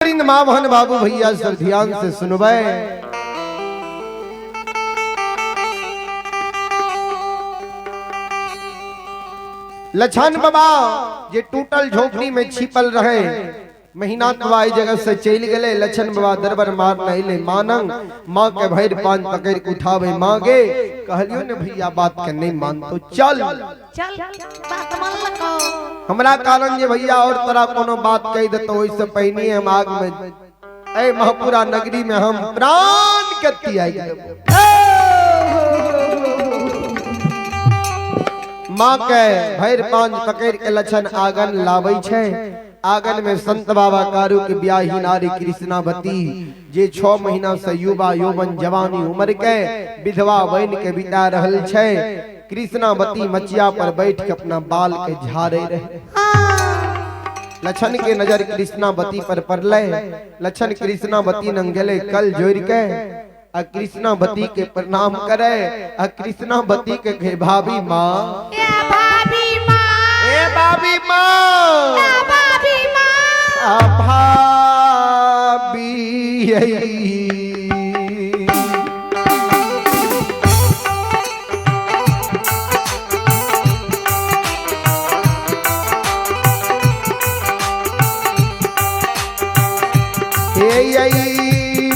वृंद माँ बहन बाबू भैया सब ध्यान से सुनबै। लछन बाबा जे टूटल झोपड़ी में छिपल रहे महीना तो आई जगह से चल गए। लछन बाबा दरबार मार नहीं ले मानंग माँ के भैर पान पकड़ के उठावे मांगे कहलियो ने भैया बात के नहीं मान तो चल चल बात मान लको। हमरा कारण जे भैया और तोरा कोनो बात कह देतो ओइ से पहिने हम आग में ए महपुरा नगरी में हम प्राण के त्याग देबो। माँ के भैर पांच पकड़ के लछन आंगन लाबै छै। आंगन में संत बाबा कारू के ब्याही नारी कृष्णावती जे 6 महीना से युवा यौवन जवानी उम्र के विधवा बन के बिता रहल छै। कृष्णावती मचिया पर बैठ के अपना बाल के झाड़े रहे। लछन के नजर कृष्णावती पर पड़ले। लछन कृष्णावती नंग गेले कल जोड़ के आ कृष्णावती के प्रणाम करे आ कृष्णावती के कहे भाभी माँ, ए भाभी माँ, ए भाभी माँ, ए भाभी माँ, आ भाभी हे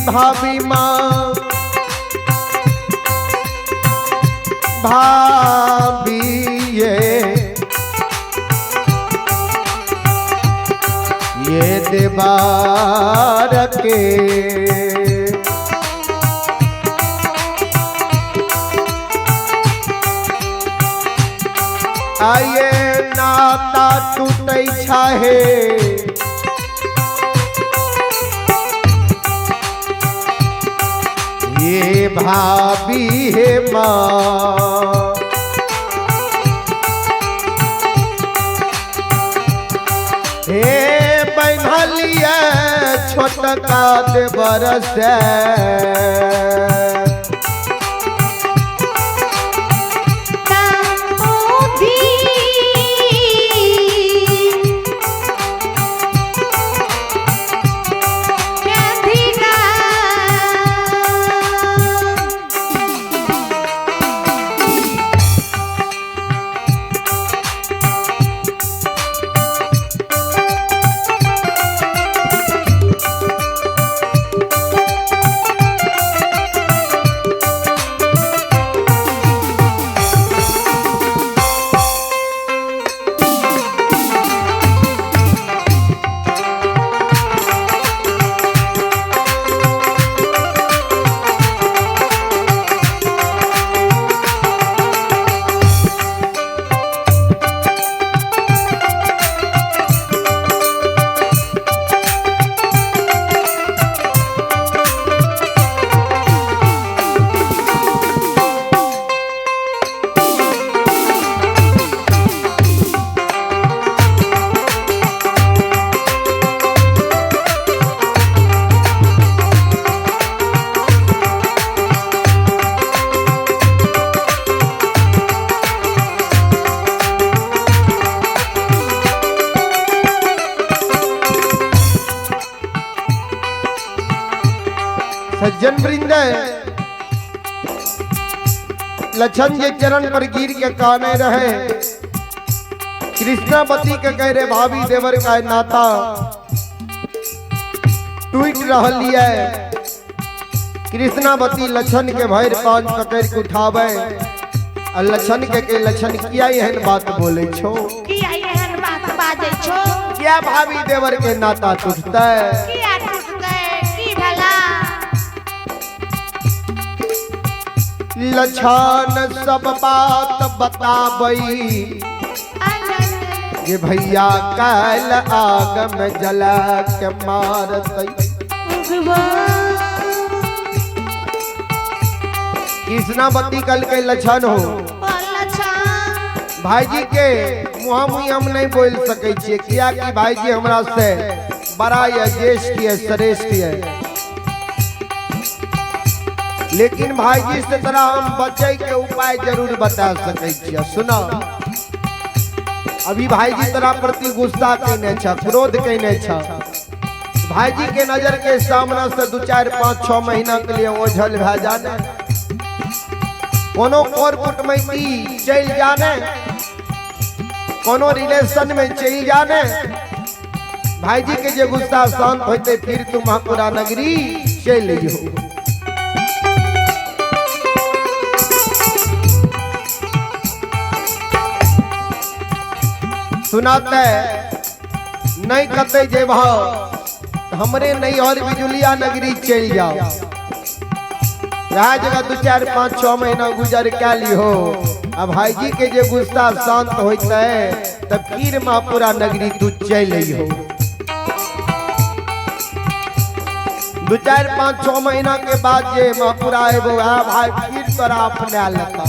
भाभी माँ, भाभी ये देवार के आये नाता टूटै छाहे ये भाभी हे माँ, हे बन्हलिए छोटका देवर से सज्जन वृंद लछन के चरण पर गिर के काने रहे। कृष्णावती के कह रहे भाभी देवर का नाता टूट रहल है। कृष्णावती लछन के भैर पांच पकड़ के उठावे आ लछन के लछन किया एहन बात बोले छो, किया एहन बात बाजे छो, किया भाभी देवर के नाता टूटते, किया टूटते, की भला। लछन सब बात बताबई ये भैया काल आग में जला के मारतई। कृष्णावती कल के लछन हो भाईजी के मुहा मुही हम नहीं बोल सकै छियै किया कि भाईजी हमरा से बड़ा या ज्येष्ठ है श्रेष्ठ है, लेकिन भाईजी से तोरा हम बचे के उपाय जरूर बता सकै छियै। सुना अभी भाईजी तोरा प्रति गुस्सा केने छ, क्रोध केने छ, भाईजी के नजर के सामना से 2 4 5 6 महीना के लिए ओझल भए जाने, कोनो और कुटमैती चल जाने, कोनो रिलेशन में चल जाने, भाईजी के जे गुस्सा शांत होते फिर तू महापुरा नगरी चल जो। सुनाते नहीं कते जे भाव हमरे नहीं और बिजुलिया नगरी चल जाओ, यहाँ जगह 2 4 5 6 महीना गुजर के लिहो, अब भाईजी के जे गुस्सा शांत होते है तब फिर महापुरा नगरी तू चल हो। 2 4 5 6 महीना के बाद जे महापुरा एगो भाई फिर तोरा अपने लेता।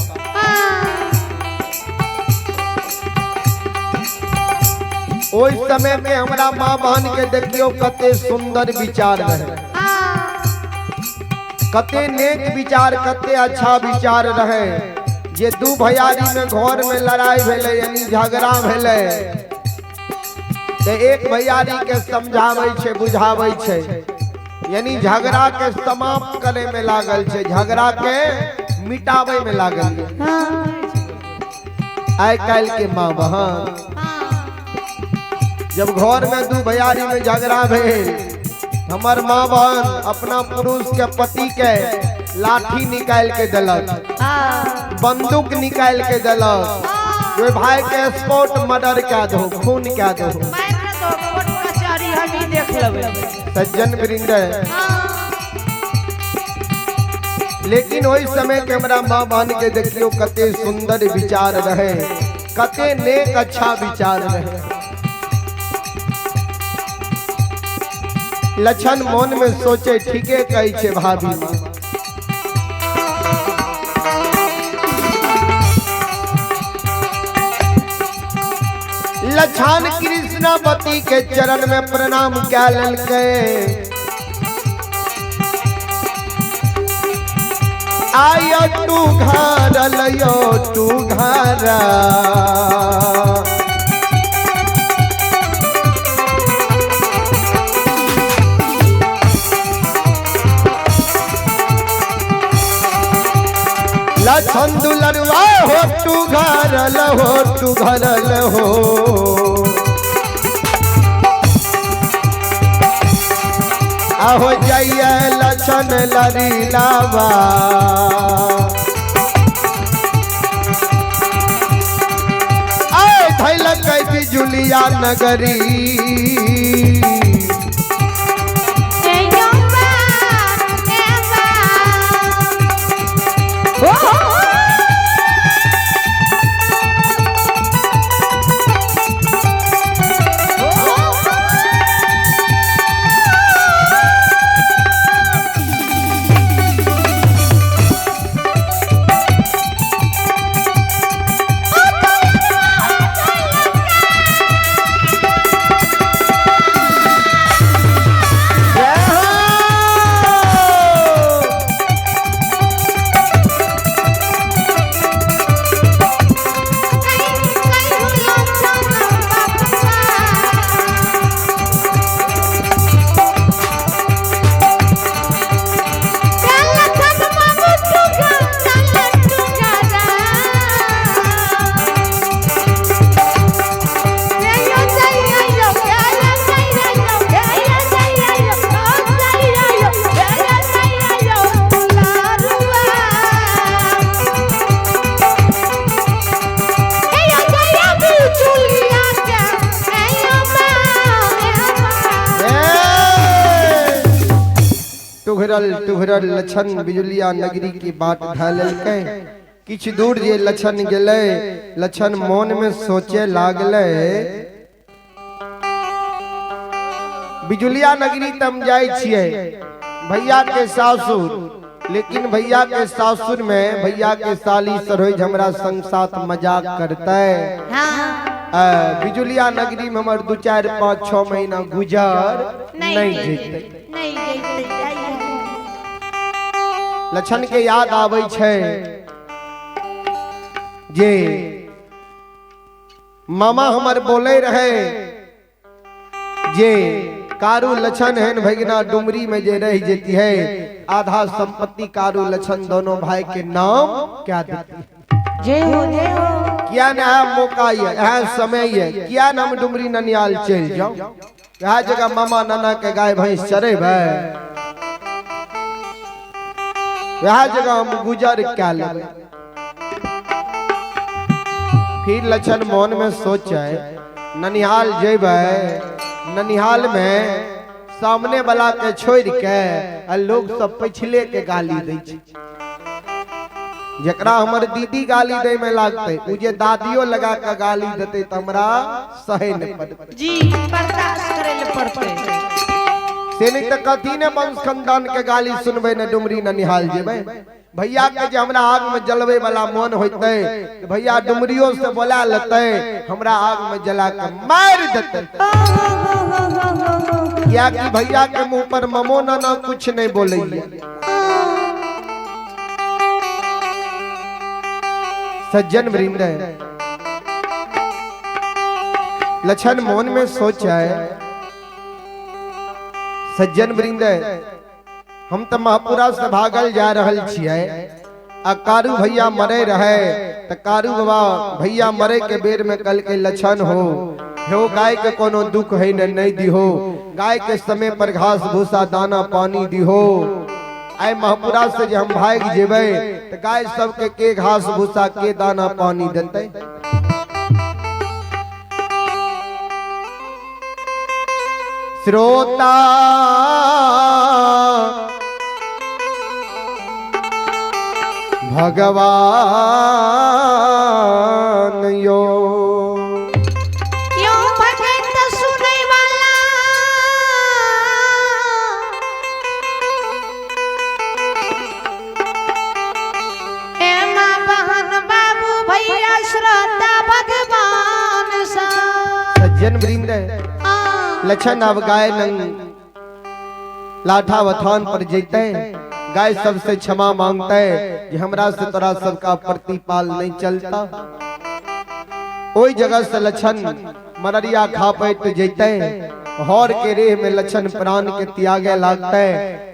ओहि समय में हमरा माँ बहन के देखियो कते सुंदर विचार रहे, कते नेक विचार, कते अच्छा विचार रहे। जे 2 भैयारी में घर में लड़ाई भेलै यानी झगड़ा भेलै ते एक भैयारी के समझाबै छै बुझाबै छै, यानी झगड़ा के समाप्त करे में लागल छै, झगड़ा के मिटाबै में लागल। आइ काल्हि के माँ बहन जब घर में 2 भैयारी में झगड़ा भेल, हमर माँ बहन अपना पुरुष के पति के लाठी निकाल के दिलक, बंदूक निकाल के दिलक, जो भाई के स्पॉट मर्डर कह दो, खून कह दो। सज्जन वृंद, लेकिन ओहि समय के हमरा माँ बहन के देखियो कते सुंदर विचार रहे, कते नेक अच्छा विचार रहे। लक्षण मन में सोचे ठीके कहै छै भाभी माँ। लक्षण कृष्णावती के चरण में प्रणाम कए लेलकै। आयो तू घर लयो तू घर, लक्षण दुलरवा हो तू घर लहो तू घर लहो। आहो जाइए लक्षण लरी लावा, आए धैलक बिजुलिया नगरी। टुघरल लक्षण बिजुलिया नगरी की बाट धैलकै। किछु दूर जे लक्षण गेलै, लक्षण मन में सोचे लागलै, बिजुलिया नगरी तम जाय छियै भैया के सासुर, लेकिन भैया के सासुर में भैया के साली सरोज हमरा संग साथ मजाक करतै। बिजुलिया नगरी में हमर 2 4 5 6 महीना गुजर नहीं जैतै। लक्षण के याद आबै छै जे मामा हमर बोले रहे जे कारू लछन हेन भगना डुमरी में जे रह जेती है, आधा संपत्ति कारू लछन दोनों भाई के नाम क्या देती है। जय हो जय हो। किया ना मौका ये है, समय ये, किया ना हम डुमरी ननियाल चल जाओ, यहाँ जगह मामा नाना के गाय भैंस चरे भाई, यहाँ जगह हम गुजर क्या लेबै। फिर लछन मन में सोचे ननिहाल जेबै, ननिहाल में सामने वाला के छोड़ के आ लोग सब पिछले के गाली दै छै। जकरा हमर दीदी गाली दै में लागते, उ जे दादियो लगा के गाली देते त हमरा सहे न पड़ते जी, बर्दाश्त करे ले पड़ते। से नहीं त कथी ने वंश खानदान के गाली सुनबै ने डुमरी ननिहाल जेबै। भैया के जे हमरा आग में जलवे वाला मन होते, भैया डुमरियो से बोला लेते, हमरा आग में जला के मार देते। क्या कि भैया के मुंह पर ममो नाना कुछ नहीं बोले। सज्जन वृंद, लछन मन में सोचा है, सज्जन वृंद हम तो महापुरा से भागल जा रहल छियै, आ कारू भैया मरे रहे त कारू बाबा भैया मरे के बेर में कल के लछन हो हो गाय के कोनो दुख है न नहीं दिहो, गाय के समय पर घास भूसा दाना पानी दिहो। आए महापुरा से जे हम भाग जेबै त गाय सबके के घास भूसा के दाना पानी देतै। श्रोता भगवान यो यो भगत सुनै वाला ए माँ बहन बाबू भैया श्रोता भगवान सा। सज्जन वृंद, लछन अब गाय नंग लाठा वथान पर जैते, गाय सबसे क्षमा मांगते कि हमरा से तोरा सबका प्रतिपाल नहीं चलता। ओई जगह से लछन मररिया खा पैत जैते, हौर के रेह में लछन प्राण के त्यागे लागते।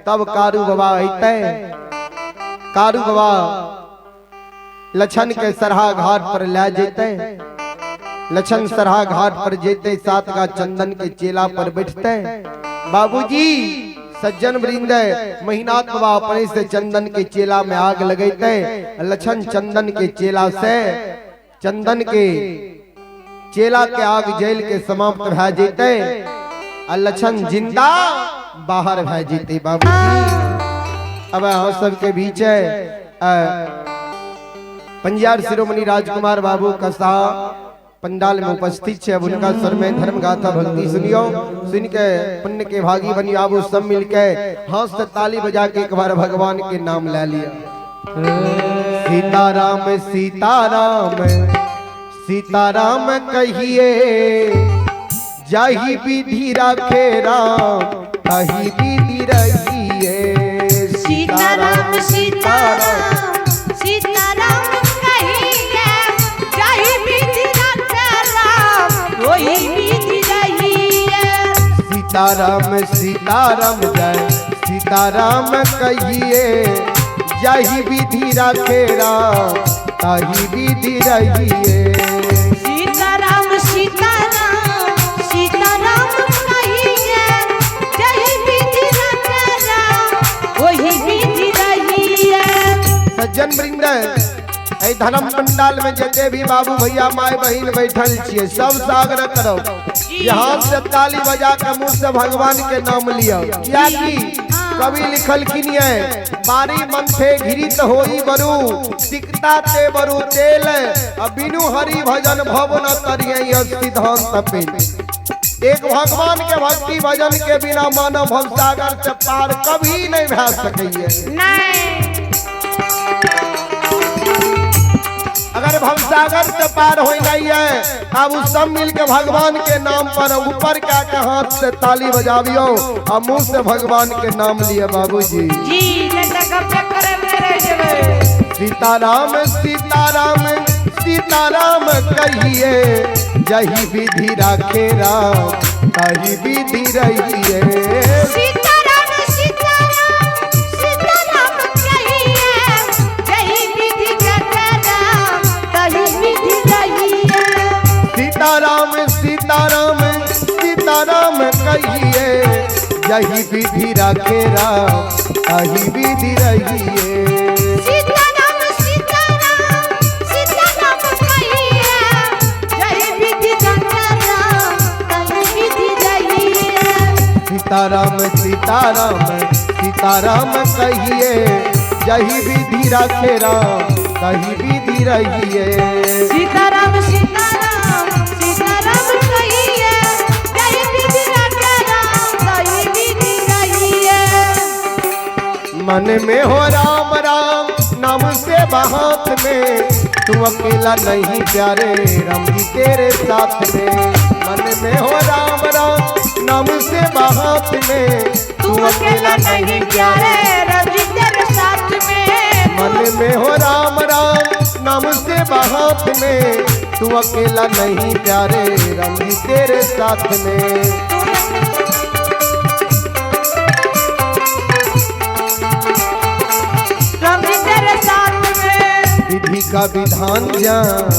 तब कारू बाबा अइते, कारू बाबा लछन के सरहा घाट पर ले जैते। लछन सरहा घाट पर जैते, सात का चंदन के चेला पर बैठते। बाबूजी सज्जन वृंद, महीनाथ बाबा अपने से चंदन के चेला में आग लगैते। लछन चंदन के चेला से चंदन के चेला के आग जल के समाप्त भए जैते, आ लछन जिंदा बाहर भए जैते। बाबूजी अब हम सबके बीच है पंजार शिरोमणि राजकुमार बाबू कसा पंडाल में उपस्थित है। अब उनका स्वर में धर्म गाथा भक्ति सुनियो, सुन के पुण्य के भागी बनियो। आबू सब मिल के हाथ से ताली बजा के एक बार भगवान के नाम ले लिया। सीताराम सीताराम सीताराम कहिए, जाही विधि राखे राम ताही विधि रहिए। सीताराम सीताराम सीताराम कहिए, जाही विधि राखे राम वही विधि रहिए। सीताराम सीताराम जय सीताराम कहिए, जाही विधि राखे राम ताही विधि रहिए। सीताराम सीताराम सीताराम कहिए, जाही विधि राखे राम वही विधि रहिए। सज्जन वृंद, एहि धर्म पंडाल में जते भी बाबू भैया माय बहिन बैठल छियै, सब से आग्रह करो हाथ से ताली बजा के मुंह से भगवान के नाम लियो। क्या की कवि लिखलखिन है, बारी मंथे घिरित होई बरु तिक्ता ते बरु तेल, बिनु हरि भजन भव न तरियै सिद्धांत पे। एक भगवान के भक्ति भजन के बिना मानव भवसागर से पार कभी नहीं भा सकैये। अगर भवसागर से पार हो नहीं है, अब उस सब मिल के भगवान के नाम पर ऊपर क्या के हाथ से ताली बजावियो और मुंह से भगवान के नाम लिए। बाबूजी सीताराम सीताराम सीताराम कहिए, जही विधि राखे राम ताही विधि रहिए। सीताराम सीताराम सीताराम कहिए, जही विधि रखे राम तही विधि रहिए। सीताराम सीताराम सीताराम कहिए, यही विधि रखे राम ताही विधि रहिए। सीताराम सीताराम सीताराम कहिए, जही विधि रखे राम तही विधि रहिए। सीताराम सीताराम सीताराम कहिए, यही विधि रखे राम ताही विधि रहिए। सीताराम सीताराम सीताराम कहिए, जही विधि रखे राम तही विधि रहिए। मन में हो राम राम नाम से हाथ में, तू अकेला नहीं प्यारे राम जी तेरे साथ में। मन में हो राम राम नाम से हाथ में, तू अकेला नहीं प्यारे राम जी तेरे साथ में। मन में हो राम राम नाम से हाथ में, तू अकेला नहीं प्यारे राम जी तेरे साथ में। राम जी तेरे साथ में। विधि का विधान जान,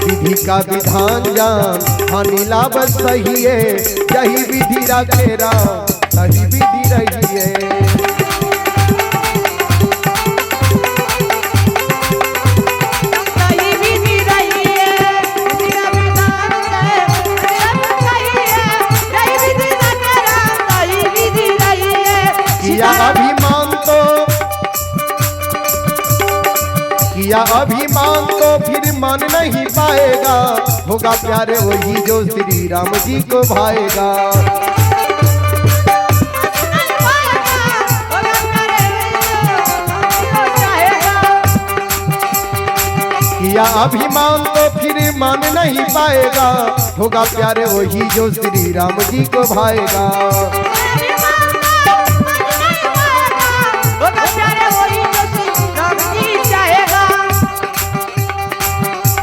विधि का विधान जान, हानि लाभ सही है, यही विधि रखे राम तही विधि रहिए। तही विधि रहिए, विधि का विधान है, राम कहिए, यही विधि रखे राम तही विधि रहिए। किया अभिमान तो, किया अभिमान तो फिर मान नहीं पाएगा, होगा प्यारे वही जो श्री राम जी को भाएगा। किया अभिमान तो फिर मान नहीं पाएगा, होगा प्यारे वही जो श्री राम जी को भाएगा।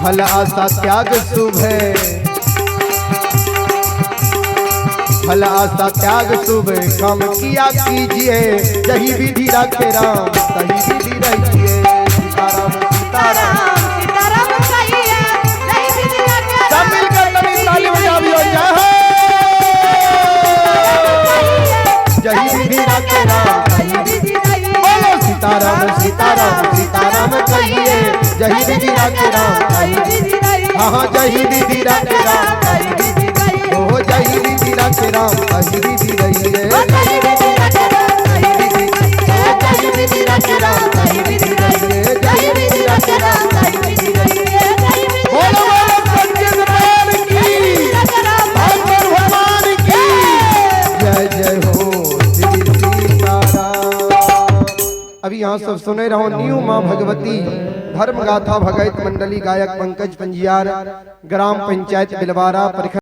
फल आशा त्याग शुभ है, फल आशा त्याग शुभ काम किया कीजिए, यही विधि रखे राम तही विधि रहिए। सीताराम सीताराम सीताराम कहिए, यही विधि रखे सब मिलकर तभी ताली बजावियो। जय हो, यही विधि रखे राम तही विधि रहिए। बोलो सीताराम सीताराम सीताराम कहिए, यही विधि रखे राम तही विधि रहिए। हाँ जही विधि रखे राम तही विधि रहिए। ओ जही विधि रखे राम तही विधि रहिए। तही विधि रखे राम तही विधि रहिए। तही विधि रखे राम तही विधि रहिए। तही विधि रखे राम तही विधि रहिए। तही विधि बोलो बोलो सच्चे दरबार की, भगवान भगवान की जय जय हो श्री सीताराम। अभी यहाँ सब सुने रहो न्यू माँ भगवती धर्म गाथा भगत मंडली गायक पंकज पंजियार, ग्राम पंचायत बिलवारा, प्रखंड